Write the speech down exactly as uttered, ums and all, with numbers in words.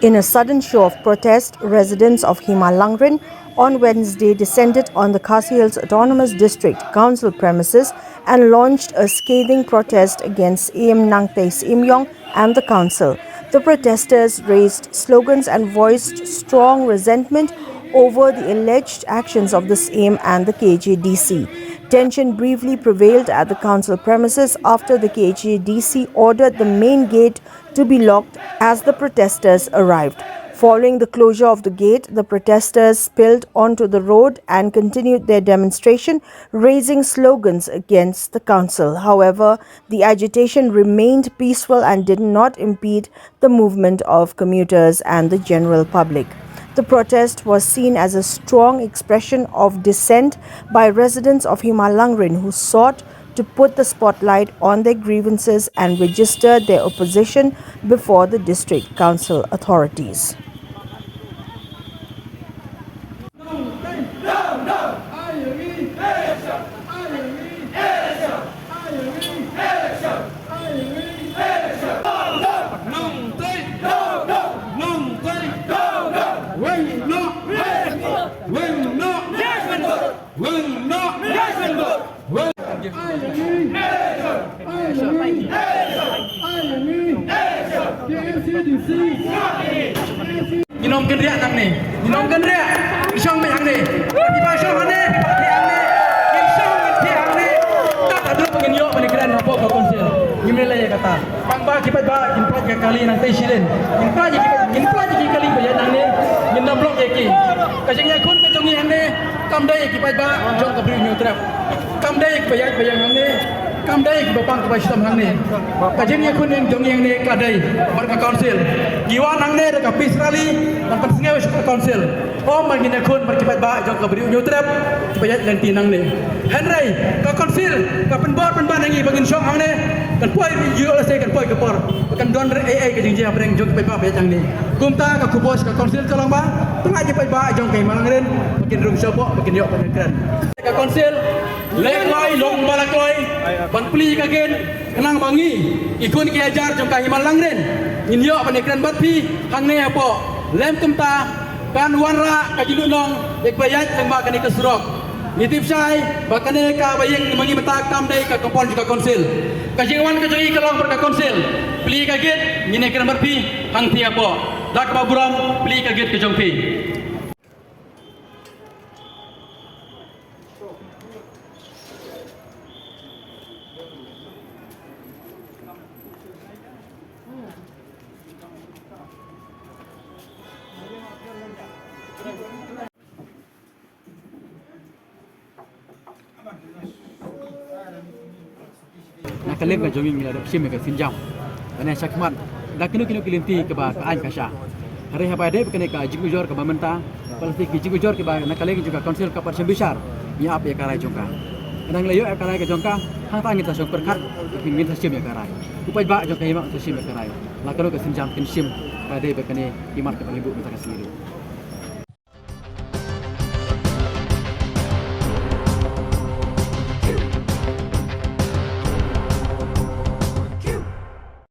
In a sudden show of protest, residents of Hima Langrin on Wednesday descended on the Khasi Hills Autonomous District Council premises and launched a scathing protest against C M Nangtei Syiem and the council. The protesters raised slogans and voiced strong resentment over the alleged actions of the C M and the K H A D C. Tension briefly prevailed at the council premises after the K H A D C ordered the main gate to be locked as the protesters arrived. Following the closure of the gate, the protesters spilled onto the road and continued their demonstration, raising slogans against the council. However, the agitation remained peaceful and did not impede the movement of commuters and the general public. The protest was seen as a strong expression of dissent by residents of Hima Langrin, who sought to put the spotlight on their grievances and registered their opposition before the district council authorities. Ngin ym kynriah nangne. Ngin ym kynriah. Ngin shong beit hangne. Kiba shong hangne, thiah hangne. Ngin shong, ngin thiah hangne. Tad haduh ba ngin ïoh ban ïakren hapoh ka council. Ngim lei lei ïa kata. Tang ba ki paidbah kin pynlait ïa ka kali nangtei shilin. Kin pynlait ïa ki, kin pynlait ïa ki kali ba ïaid nangne. Ngin ym block ïa ki. Ka jingïakhun ka jong ngi hangne kam dei ïa ki paidbah jong ka Bri U Hynñiewtrep. Kam dei ïa kiba ïaid ba ïeng hangne. Kam dei ïa kiba pang kiba shitom hangne. Ka jingïakhun jong ngi hangne ka dei bad ka council. Ngi wan hangne da ka peace rally ban pynsngew sha ka council. Ym ban ngin ïakhun bad ki paidbah jong ka Bri U Hynñiewtrep kiba ïaid lynti nangne. Hynrei ka council ka pynbor pynban ïa ngi ba ngin shong hangne, kan poi ïoh lehse kan poi ka por ba kan don ei ei ka jingjia pyrshah jong ki paidbah ba ïaid hangne. Kumta ka khubor sha ka council ka long ba pynlait ki paidbah jong ka Hima Langrin ba kin rung shapoh ba kin ïoh ban ïakren. Ka council, leh kloi long ba la kloi ban plie ka gate, khnang ba ngi ki khun ki hajar jong ka Hima Langrin ngin ïoh ban ïakren bad phi hangne hapoh. Lym kumta kan wanrah ka jingduhnong ïa kiba ïaid lyngba kane ka surok. Ngi tip shai ba kane kaba ïeng ma ngi mynta kam dei ka compound jong ka council. Ka jingwan ka jong ngi ka long bad ka council, plie ka gate, ngin ïakren bad phi hangtei hapoh. Da kaba burom, plie ka gate ka jong phi. Na ka liang ka jong ngi ngi la dep shim ïa ka sienjam ban ïa shakhmat da kino kino ki lynti kaba ka aiñ ka shah. Hynrei haba ïadei bad kane ka jingujor kaba mynta, bad lynti ki jingujor kiba na ka liang jong ka council ka pat shim bishar, ngi ap ïa ka rai jong ka. Khnang la ïoh ïa ka rai ka jong ka, hangta ngin sa shong pyrkhat, ngin sa shim ïa ka rai. U paidbah jong ka Hima un sa shim ïa ka rai. La kano ka sienjam kin shim, ka dei bad kane ki mat kaba ngi buh mynta ka sngi.